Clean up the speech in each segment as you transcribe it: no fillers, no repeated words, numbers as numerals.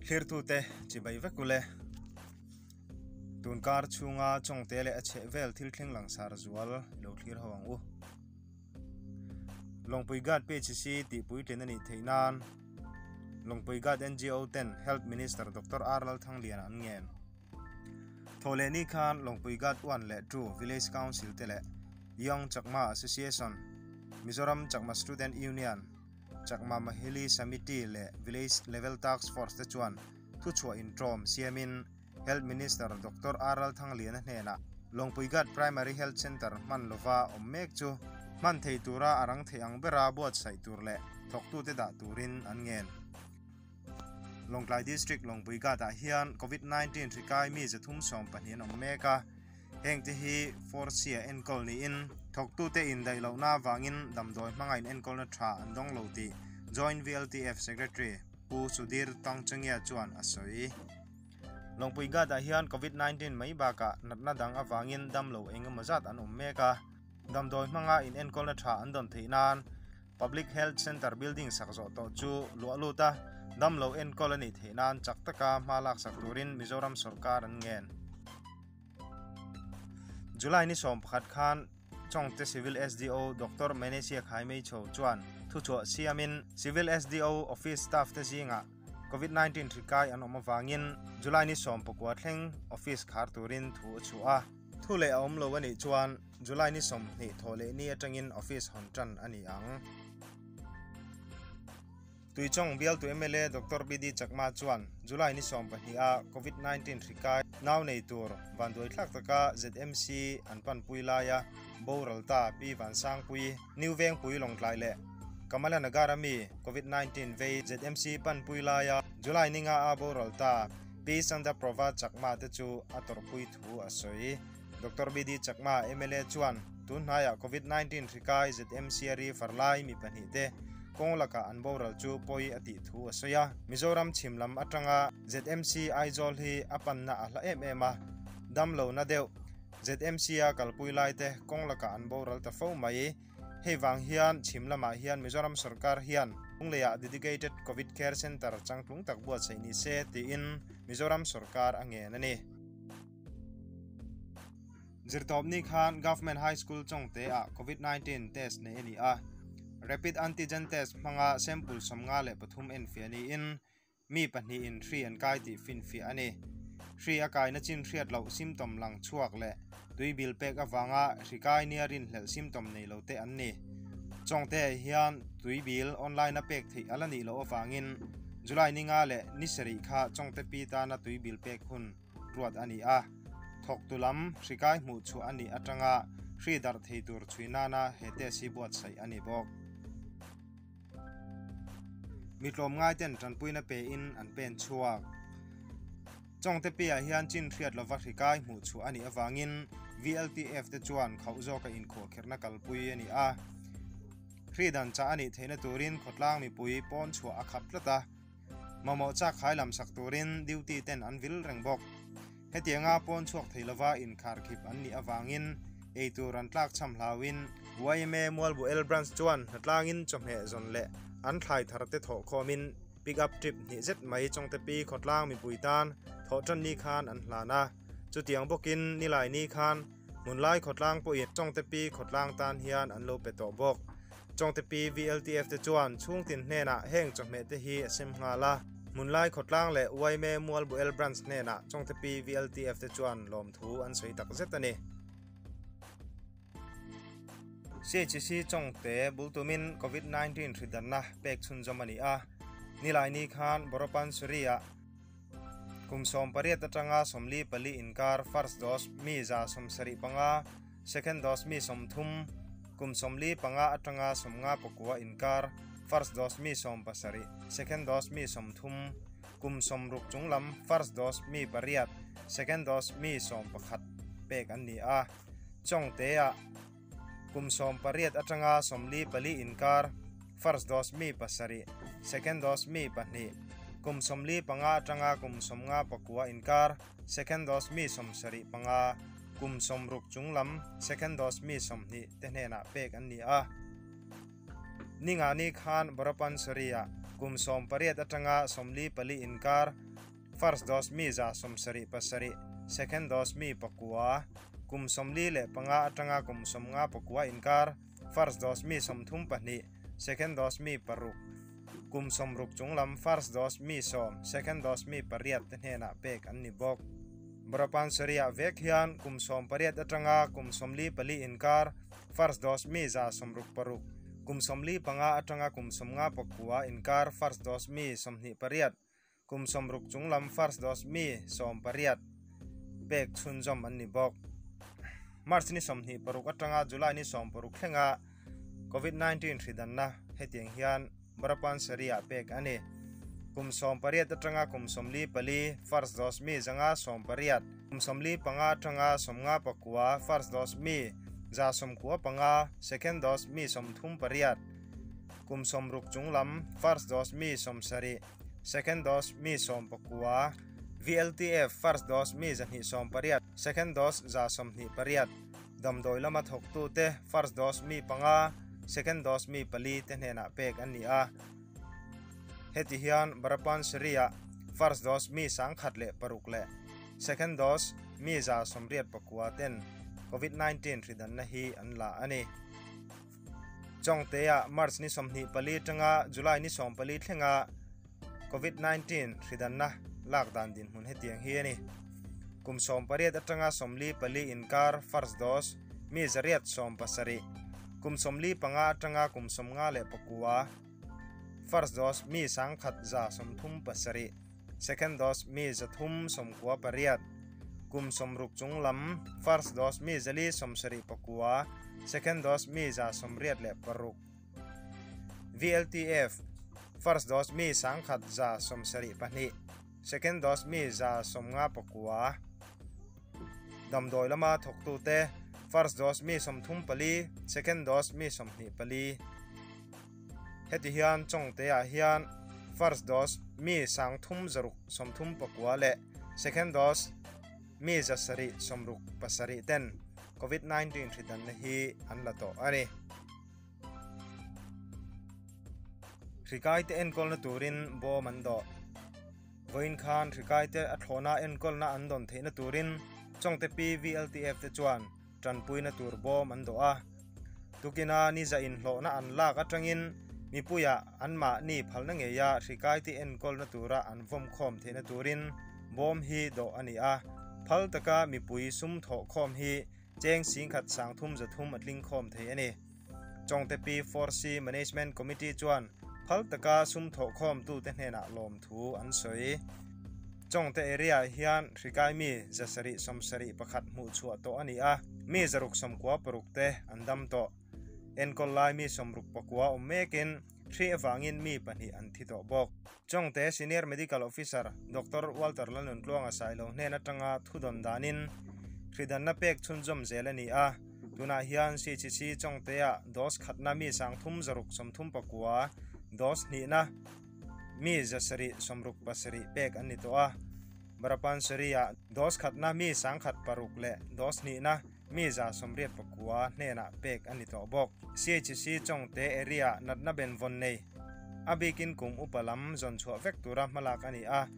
Thlirtute chibai vek ule. Tunkar chhunga Chawngte leh a chheh vel thil thleng langsar zual i lo thlir ho ang u. Lawngpui Ghat PHC tih puitlin a nih theih nan Lawngpui Ghat NGO ten Health Minister Doctor R Lalthangliana an ngen. Thawhlehni khan Lawngpui Ghat 1 leh 2 Village Council te leh Young Chakma Association, Mizoram Chakma Student Union, Chakma Mahili Samiti leh Village Level Task Force te chuan thuchhuah intawm siamin Health Minister Doctor R Lalthangliana hnenah Lawngpui Ghat Primary Health Centre hman lova awm mek chu hman thei tura a rang theih ang bera buatsaih tur leh thawktute dah turin an ngen. Lawngtlai District Lawngpui Ghat-ah hian Covid-19 hri kai mi 312 an awm mek a, hengte hi Force-a enkawl niin thawktute indaih lohna avangin damdawi hmanga inenkawlna tha an dawng lo tih Joint VLTF Secretary Pu Sudhir Tangchangia chuan a sawi. Lawngpui Ghat-ah hian Covid-19 mai bakah natna dang avangin damlo engemaw zat an awm mek a, damdawi hmanga inenkawlna tha an dawn theih nan Public Health Centre building sak zawh tawh chu luah lut a, damlo enkawl a nih theih nan chak taka hma laksak turin Mizoram sawrkar an ngen. July ni 11 khan Chawngte Civil SDO Doctor Menesia Khaimeichho chuan thuchhuah siamin Civil SDO office staff te zingah Covid-19 hri kai an awm avangin July ni 19 thleng office khar turin thu a chhuah a. Thu leh a awm lo a nih chuan July ni 20 thawh leh ni atangin office hawn tan a ni ang. Tuichawng bialtu mla Doctor BD Chakma chuan July ni 12 a Covid-19 hri kai nau nei tur vanduaithlak taka ZMC an panpui laia boral ta Pi Vansangpui, New Vengpui Lawngtlai leh Kamala Nagar a mi Covid-19 vei ZMC panpui laia July ni nga a boral ta Pi Sandha Prova Chakma te chu a tawrhpui thu a sawi. Doctor BD Chakma, mla chuan tun hnaiah Covid-19 hri kai ZMC a ri far lai mi pahnih te kawng lakah an boral chu pawi a tih thu a sawi a. Mizoram chhim lam atanga ZMC Aizawl hi a panna a hla em em a, damlohna deuh ZMC a kalpui lai te kawng lakah an boral ta fo mai. Hei vang hian chhim lamah hian Mizoram sorkar hian Lungleiah Dedicated Covid Care Centre changtlung tak buatsaih ni se tiin Mizoram sorkar a ngen a ni. Zirtawpni khan Government High School Chawngte-ah Covid-19 test neih a ni a, Rapid Antigen Test hmanga sample 53 enfiah niin Mi pahnihin hri an kai tih finfiah a ni. Hri a kaina chin hriat loh symptom lang chhuak leh tui bil pek avanga hri kai nia rinhlelh symptom nei lo te an ni. Chawngte ah hian tui bil online a pek theih a la nih loh avangin July ni nga leh ni sarih kha Chawngte pi tana tui bil pek hun ruat a ni a. Thawktu lam hri kai hmuh chhuah a nih atanga hri darh thei tur chhui nana he test hi buatsaih a ni bawk. Mi tlawmngai ten tanpuina pe in an pen chhuak. Chawngte piah hian chin hriat lova hri kai hmuh chhuah a nih avangin VLTF te chuan khauh zawka inkhuahkhirhna kalpui a ni a. Hri dan chah a nih theihna turin khawtlang mipui pawn chhuah a khap tlat a. Mamawh chak khai lam sak turin duty ten an vil reng bawk. Hetianga pawn chhuak thei lova inkharkhip an nih avangin eitur an tlak cham hlauin YMA Mualbuel Branch chuan hnatlangin chawhmeh zawn leh an thlai thar te thawh khawmin pick up trip hnih zet mai Chawngte pi khawtlang mipui tan thawh tan ni khan an hlan a. Chutiang bawkin nilai ni khan hmunlai khawtlang pawhin Chawngte pi khawtlang tan hian an lo pe tawh bawk. Chawngte pi VLTF te chuan chhungtin hnenah heng chawhmeh te hi a sem nghal a. Hmunlai khawtlang leh YMA Mualbuel Branch hnenah Chawngte pi VLTF te chuan lawmthu an sawi tak zet a ni. CHC Chawngte bul tumin Covid-19 hri danna pek chhunzawm a ni a. Nilaini khan Boropansuri-ah kum 18 atanga 44 inkar first dose mi 75, second dose mi 30, kum 45 atanga 59 inkar first dose mi 70, second dose mi 30, kum 60 chunglam first dose mi 8, second dose mi 11 pek an ni a. Chawngte-ah kum 18 atanga 44 inkar first dose mi 7, second dose mi 2, kum 45 atanga kum 59 inkar second dose mi 75, kum 60 chunglam second dose mi 20 te hnenah pek an ni a. Ninga ni khan Boropansuri-ah kum 18 atanga 44 inkar First dose mi 77, second dose mi 9, kum 45 atanga kum 59 inkar, first dose mi 32, second dose mi 6, kum 60 chunglam first dose mi 10, second dose mi 8 te hnenah pek an ni bawk. Barapan Saria vek hian kum 18 atanga kum 44 inkar, first dose mi 166, kum 45 atanga kum 59 inkar first dose mi 28, kum 60 chunglam first dose mi 18 pek chhunzawm an ni bawk. March ni 26 atanga July ni 16 thlenga COVID-19 hridanna hetiang hian Barapan Saria pek ani. Kum 18 atanga kum 44 first dose mi 118, kum 45 atanga 59 first dose mi 195, second dose mi 38, kum 60 chunglam first dose mi 70, second dose mi 19, VLTF first dose mi 218, second dose 128, damdoi lama thawktu te first dose mi 5, second dose mi 4 te hnenah pek an ni a. Heti hian Barapan Saria first dose mi 106 le second dose mi 189 ten COVID-19 hridanna hi an la ani. Chawngtea March ni 24 tanga July ni 14 thlenga COVID-19 hridanna lak dan din hmun hetiang hi ani. Kum 18 atanga 44 inkar first dose mi 107, kum 45 atanga kum 59 first dose mi 137, second dose mi 398, kum 60 chunglam first dose mi 479, second dose mi 186, VLTF first dose mi 172, second dose mi 159, damdoi lama thawktu te first dose mi 34, second dose mi 24. Heti hian Chawngtea hian first dose mi 3639 le second dose mi 767 ten COVID-19 hridanna hi an la tawh ani. Hrikai te enkawlna turin bawm an dawh. Vawiin khan hrikai te a thlawhna enkawlna an dawn theihna turin Chawngte P VLTF te chuan tanpuina tur bawm an dawh a. Tukina ni za inhlawhna an lak atangin mipuia an mahni phalna ngeia hrikai te enkawlna tura an vawm khawm theihna turin bawm hi dawh a ni a. Phal taka mipui sum thawh khawm hi cheng 1,300 a tling khawm thei a ni. Chawngte P4C Management Committee chuan phal taka sum thawh khawm tute hnenah lawm thu an sawi. Chawngte area hian hrikai mi 771 hmuh chhuah tawh a ni a, mi 696 te an dam tawh. Enkawl lai mi 69 awm mekin hri avangin mi 2 an thi tawh bawk. Chawngte Senior Medical Officer Doctor Walter Lalnuntluanga Sailo hnen atanga thudawn danin hridanna pek chhunzawm zel a ni a. Tunah hian CHC Chawngtea dose khatna mi 3,639, dose hnihna mi 767 pek an ni tawh a. Barapan Saria dose khatna mi 106 le dose hnihna mi 189 hnenah pek an ni tawh bawk. CHC Chawngte area natna benvawn nei a bikin kum upa lam zawn chhuah vek tura hmalak a ni a.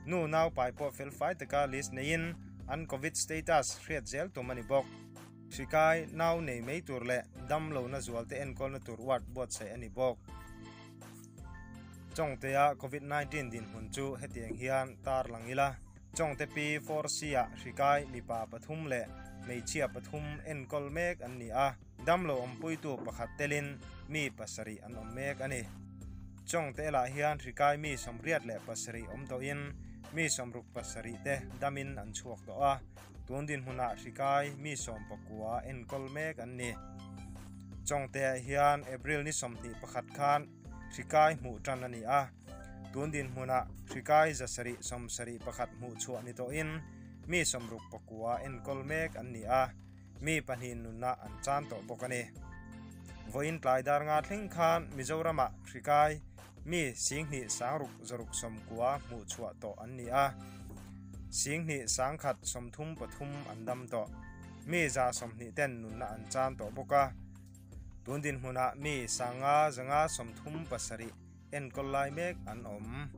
Nu nau pai pawh felfai taka list neiin an COVID status hriat zel tum a ni bawk. Hrikai nau nei mai tur leh dam lohna zual te enkawlna tur ward buatsaih a ni bawk. Chawngtea COVID-19 dinhmun chu hetiang hian tar lang ila. Chawngte P4C ah hrikai mipa 3 leh hmeichhia 3 enkawl mek an ni a. Dam lo awmpuitu pakhat telin mi 7 an awm mek a ni. Chawngte lah hian hrikai mi 87 awm tawhin mi 67 te damin an chhuak tawh a. Tun dinhmunah hrikai mi 19 enkawl mek an ni. Chawngte hian April ni 21 khan hrikai hmuh tan a ni a. Tun dinhmunah hrikai 771 hmuh chhuah ni tawhin mi 69 enkawl mek an ni a. Mi 2 nunna an chan tawh bawk a ni. Vawiin tlai dar nga thleng khan Mizorama hrikai mi 2,690 hmuh chhuah tawh an ni a. 2,133 an dam tawh. Mi 120 ten nunna an chan tawh bawk a. Tun dinhmunah mi 537 enkawl lai mek an awm.